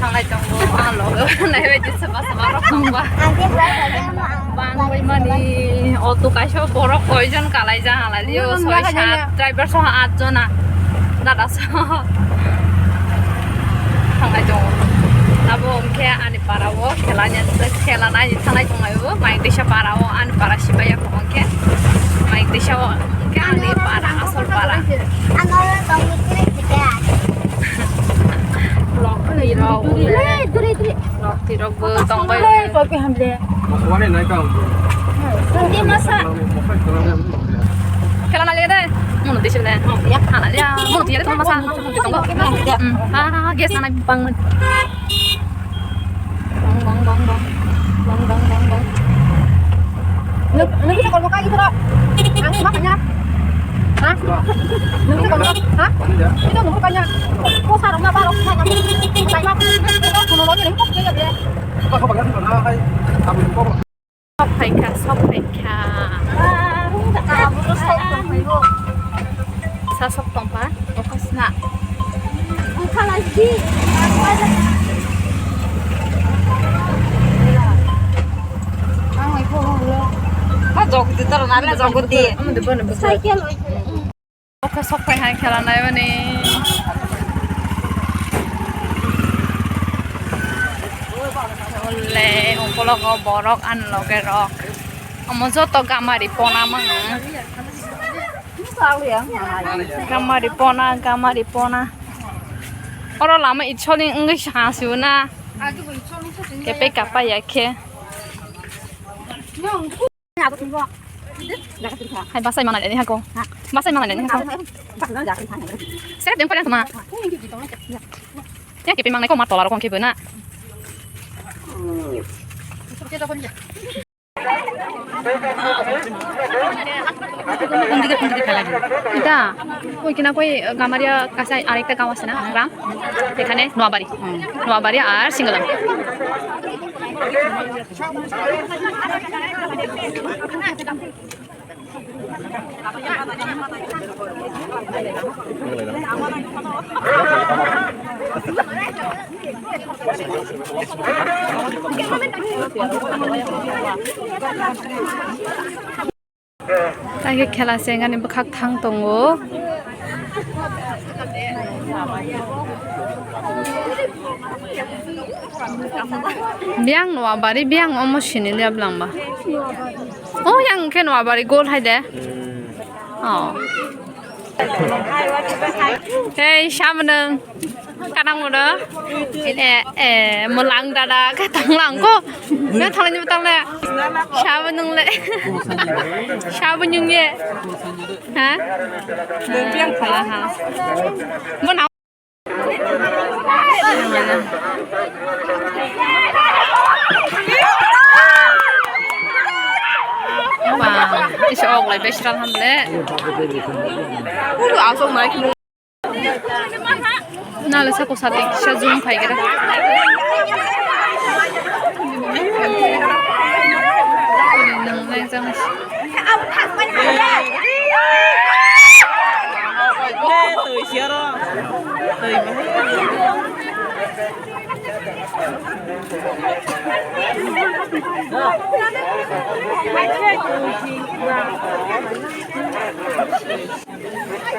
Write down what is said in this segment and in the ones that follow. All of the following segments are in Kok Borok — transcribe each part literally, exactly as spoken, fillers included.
Thanglai tongo, ang logo naibaidi soba soba rok tongba. Bangwi mani auto kaisa borok koijon kalaijak halai liyo, soi sat driver soho at jona dada soho thanglai tongo. Abo hwnkhe ani para o khela ni, khela naini thanglai tonglai o, mai teisa para o ani para sibai ya hwnkhe mai teisa o hwnkhe ani para asol para. Lok twi rok. Lok twi rok bo tong bai. Khela na le de. Muno twi le. Ya, khela ya. Muno twi le masa. Hmm. Ha, ha, ha, gas na bang. Bang, bang, bang, bang. Bang, bang, bang, bang. Nung, nung kita kormo kai gitu, Rok. Ang ma kanya. Ha? Nung kita kormo, ha? Kita nung kanya. Ko sarong ma barok ma kanya. Sai ma. Ko no lo ni ko kaya ya. Sok phaikha, sok phaikha. Sa sok tongkha, okha sna. Jogdi tor nale jogdi. Cycle. Oke, sok phai hai khela nai mani. Ole, ungkologo borok ani loge rok. Omo joto gamari pona mano. Gamari pona, gamari pona. Oro lama itsoling wngwi sa siuna. Kepe kapa ya khe. Hai, basai mana ni hako. Basai mana ni hako. Seret dem kalian sama. Ya, kepe mangnai ko ma tola rokong kepe na. Ita, koi kina koi gamaria kasai arekta gaw ase na, gram. Ekhane Noabari. Noabari ar Singalam. Kaisa khela se wngani bwkhak thang tongo. Biyang Noabari, biyang omo sini liya bwlangba. Oh, yang khe Noabari gol hai de. Oh. Hei, samnung. Kanang mudo. Eh, eh, mulang dada, katang lang ko. Na thalang ni tang le. Samnung le. Samnung ye. Ha? Ha, ha. Mo na. Ba, isa ok lai best ran ham le. Ulu asok nai. Nale sako sate kisa zoom phai kere. Nang nang jang.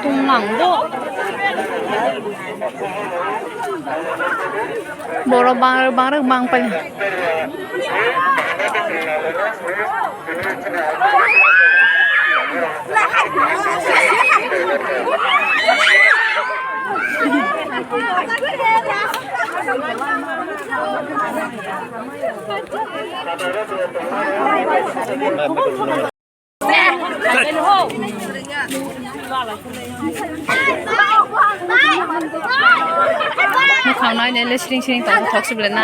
Tonglang bo. Borok bang, bang, bang pai. Mwkhang nai nai le sring sring tong thok sibole na.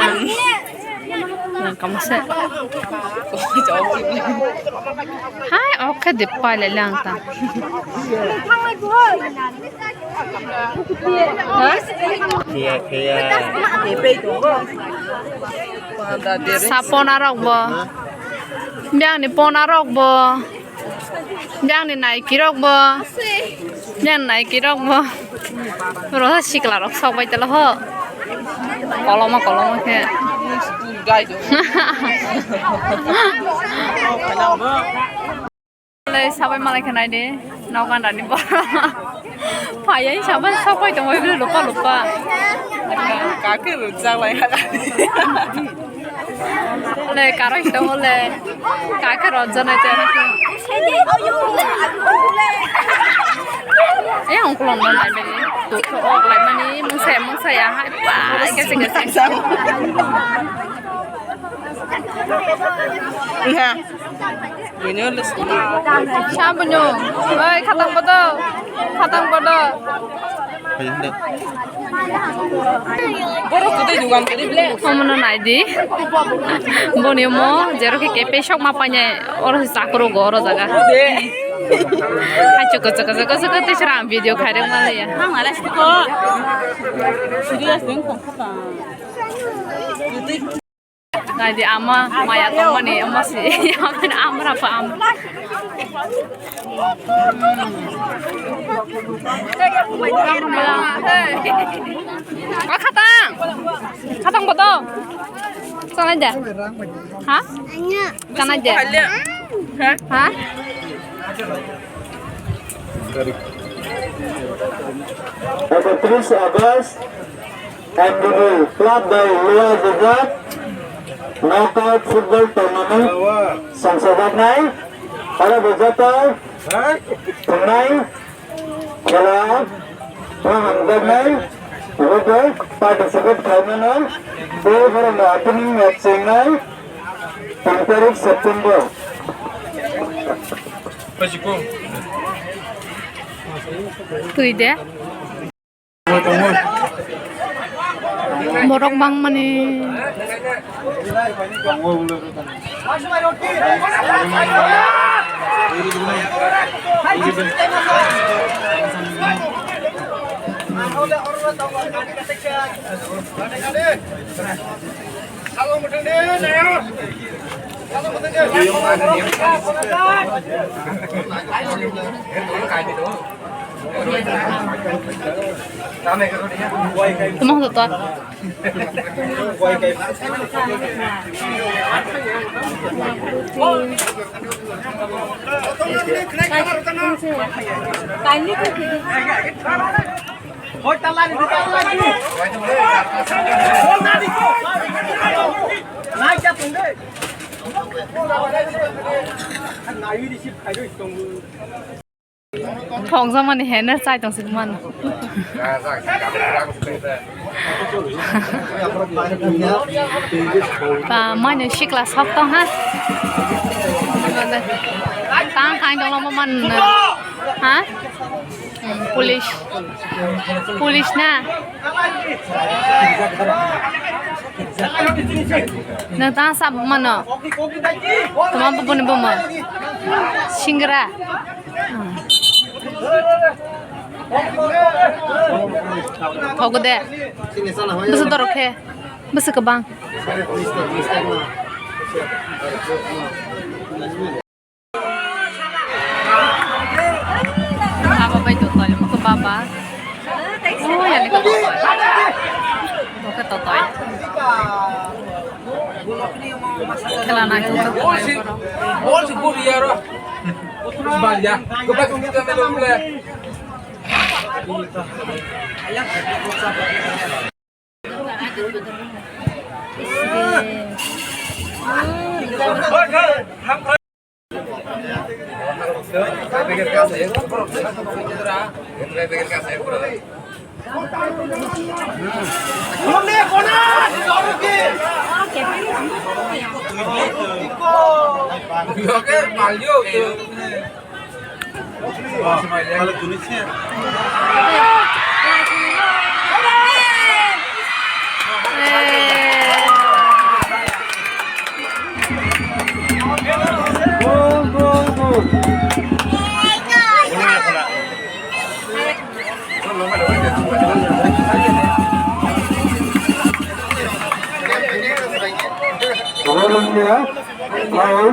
Nang kamo se. Hai, oke de pai le lang ta. Phiya, phiya. Sa pona rok bo. Biyang ni pona rok bo. Biyang ni naiki rok bo. Biyang ni naiki rok bo. Oro sikla rok sok bai tala ho. Koloma, koloma khe. Dai do. Le sabai malai khe nai de, nokandani borok. Phaiya sabai sabai tongwi bwlwi lupa lupa. Kakhe rwjak lai ha. Le karoi tongo le. Kakhe rwjak nai te. Eh, ongkolong no nai bini. Tukho ok lai mani, mungsa ya, mungsa ya, hai pa, kese, kese. Iya. Ini udah semua. Siapa nyo? Oi, khatang bodo. Khatang bodo. Ayo, deh. Borok kudu dugan kiri ble. Omono nai di. Boni omo, jero khe kepe sok ma paine, oro se chakro go, oro jaga. Hai, choko, choko, choko, choko, te sra video khairok ma ya. Serious ding kong khata. Nai di ama maya tongmani ama si amra pa ama. O khatang. Khatang bodo. Sana aja. Ha? Sana aja. Ha? Pada tris Agustus, M D B Club by Lua Gujarat Knockout Football Tournament songsajaknai. Oro bo joto thwngnai khela o hamjaknai, abo participate khaimano. Tei borokno opening match chengnai tin tarik September. Twi de. Borok bangmani. Tama hoto to. Thongjakmani heno chai tong sini mano. Ba mano sikla sok tong ha. Tang kain dong lomo man ha. Hmm, police. Police na. Nang tang sab mano. Tama bubuni bumo. Singra. Thogo de. Bwswk dorok khe. Bwswk kwbang. Baba bai totoi, omo khe baba. Oh, yani khe totoi. Omo khe totoi. Khela nai tong tong.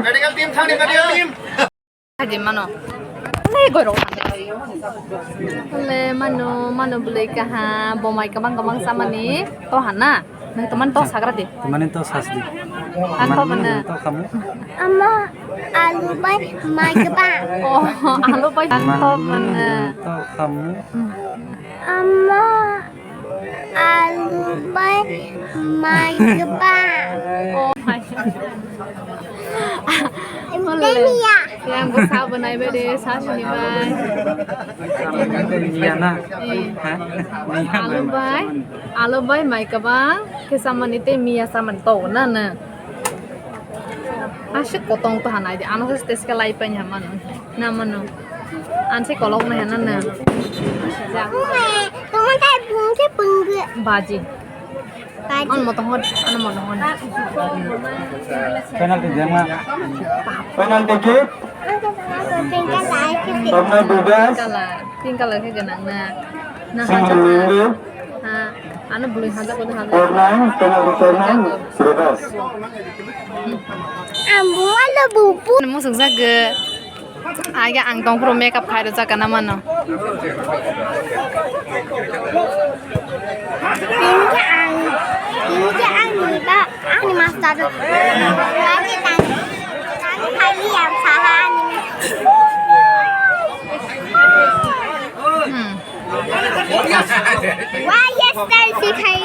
Medical team thani, medical team. Hadi mano. Le goi rok thani. Le mano, mano bwlwi kaha, bomai kabang kabang samani, to hana. Nang teman to sagra de. Teman to sas di. Ang to mana? To kamu. Ama alu bai mai kebang. Oh, alu bai ang to mana? To kamu. Ama alu bai mai kebang. Oh, hai. Yang gue sabo nai bede sasini bai. Iya na. Alu bai, alu bai mai kebang. Kesamani te miya saman to na na. Asik kotong to hanai de. Ano se teska lai pai hamano. Na mano. Anse kolok na hena na. Tuman tai bungke bungke. Baji. Baji. An moto hot, an moto hot. Penalty jema. Penalty kick. Pink color. Pink color ke ganang na. Na hajak na. Ha, ano blue hajak ko hajak. Corner, penalty corner, bebas. Ambo wala bubu. Musuk jaga. Aga ang tong pro makeup khai ro jaga na mano. Ang, ang, ang ni ba, ang ni master. Lagi tang, tang kali yang salah ni. Hmm. Wah, yes, guys, si khai.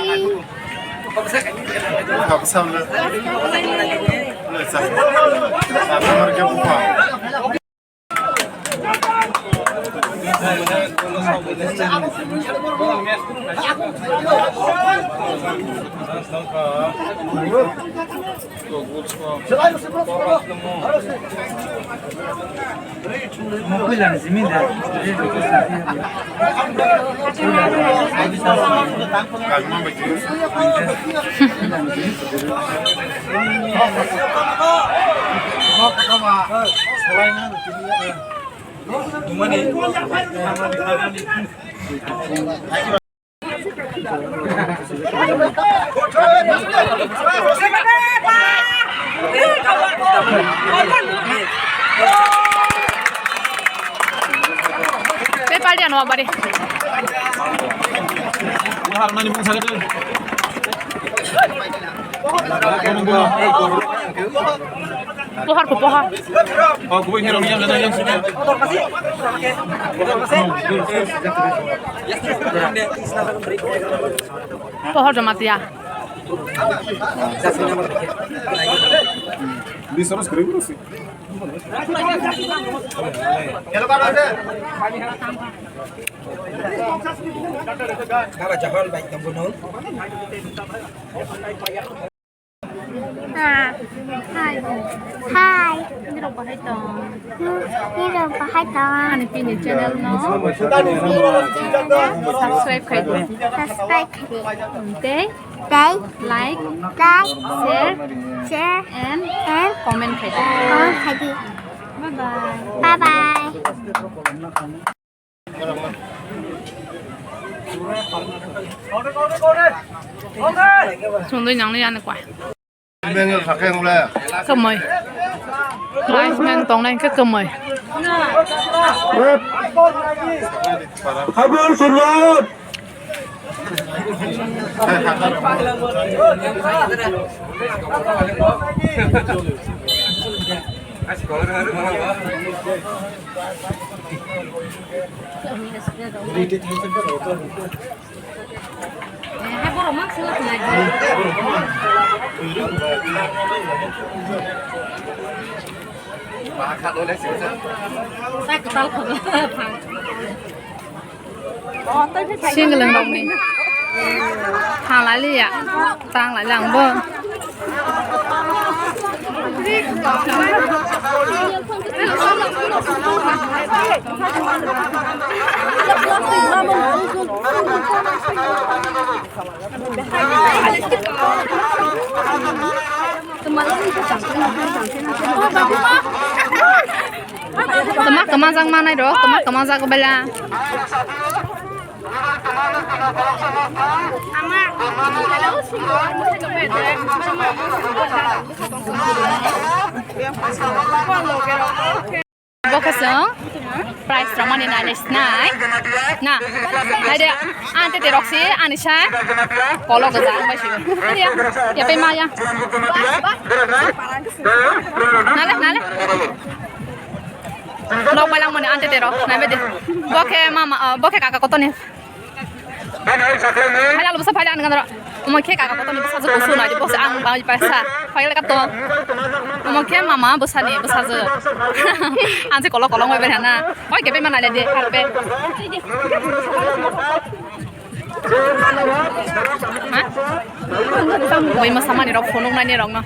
Tei party ano bari. Pohar ko pohar. Oh, kubui hero ni yang yang sudah. Pohar jamatia. Di sana sekali dulu sih. Baba jahon bai tong gunung. Ha. Hai. Hai. Nirok bahai tong. Nirok bahai tong. Ani pini channel no. Subscribe khai di. Subscribe khai di. Tei. Tei. Like. Like. Share. Share. And. And. Comment khai di. Comment khai di. Bye bye. Bye bye. Sungdui nangni ani kwa. Bengel sakhe wngla. Kwmwi. Linesman tongnai khe kwmwi. Habul Surwat. Singling rokni thanglai liya, tanglai lang bo. Tama kama jang manai ro, tama kama jang bela. Bo khasong. Price rok mani nai nai sinai. Na. Nai de. Ante te rok si ani sa. Polo goja ang bai si. Ya. Ya pai ma ya. Nale nale. Nok bai lang mani ante te rok. Nai bai de. Bo khe mama, ah, bo khe kaka kotor ni. Phaila lo bwsa phaila ani gandra. Omo khe kaka kotor ni bwsajwk kusu nai bwsa ang bai paisa. Phaila kato. Omo khe mama bwsani bwsajwk. Ang se kolok kolok bai bai hana. Oi kebe mana le de harbe. Ha? Oi ma samani rok phunuk nani rok no.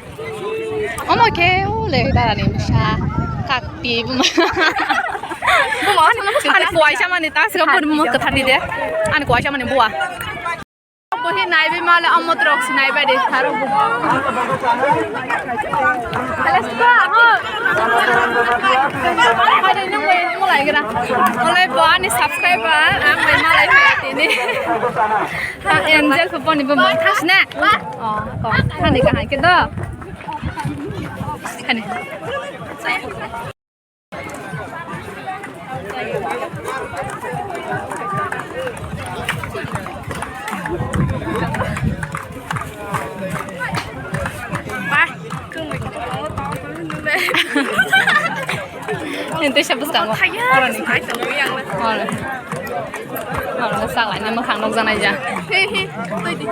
Omo khe o le dara ni bwsa kakti buma. Buma ani kuaisa mani ta sika buma kwthar di de. Ani kuaisa mani bua. Bo hi nai bi male omo trok si nai bai de tharo bu. Let's go. Pai de nung bai nung lai gra. Olai bo ani subscriber ang bai malai pai tini. Ha, Angel pho boni bo mang thas na. Oh, to. Thani ka hai ke do. Thani. Ba, kung mai ka to. Yang tu siapa sekarang? Ora ni. Ora. Ora, sak lai ni makhang nok janai ja. He, he. Toi di.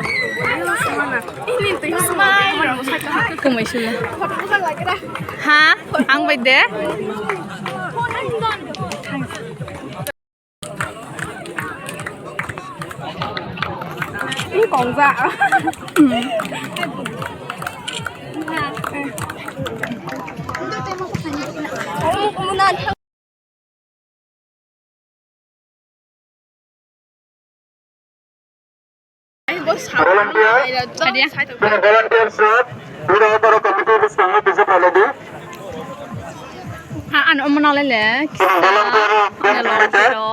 Ini toi. Kumai sila. Ha? Ang bai de? Ini kongja. Volunteer, Adia. Chini volunteer sir, Bira Hotaro committee bwskango bijap phalodi. Ha, ano omo nalele. Chini volunteer, Ano lo, volunteer. Lo.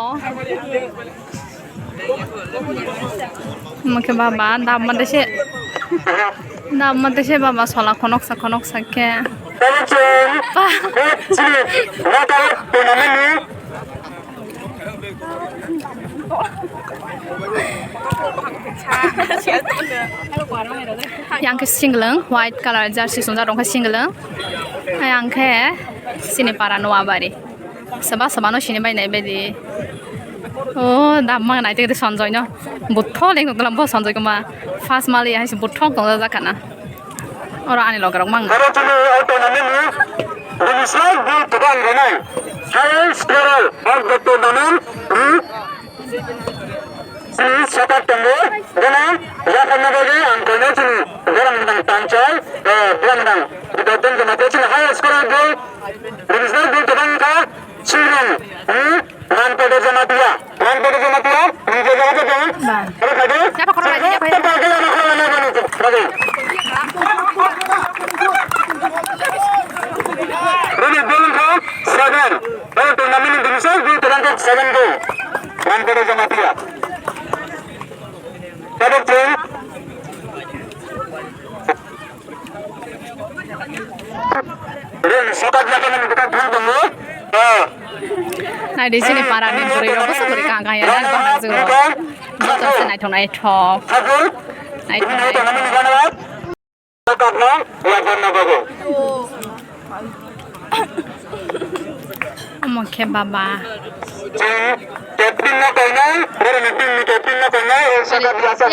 Omo khe baba, dam ma dese. Dam ma dese baba, sola khonoksa, khonoksa khe. Ba. Yang khe singlwng, white colour jersey swngjak rok khe singlwng. Yang khe chini para Noabari. Soba soba no sini bai nai bai di. O, da mang nai te Sanjoy no. Butho leng tong bo Sanjoy kuma. First mali hai se butho tong ja kana. Oro ani loge rok mang. Oro chini o tournament ni bini slai bui tobang rinai. Highest scorer of the tournament, hmm? Chini sepak tongo. Gana yakarna bagwi ang kono chini borang dang tanchal, eh, borang dang. Dodon jamatia chini highest scorer bui. Bini slai bui tobang kha. Chini, hmm? Ran pada jamatia. Ran pada jamatia. Nijor jaga jamatia. Ba. Oro khaidi. Siapa korang lagi? Siapa ini? Tabang khe lama khala na bani. Khaidi. Rumi ball kha seven. Oro tournament ni division dui terang kha seven goal. Ran pada jamatia. Tabuk chwng. Naidi chini para ni bwrwi rok bwswk bwrwi kang kang ya, nang bwswk rok. Joto se naithok naithok. Naithok naithok. Omo khe baba. Captain no kainai, borok ni team ni captain no kainai, o saka biasa.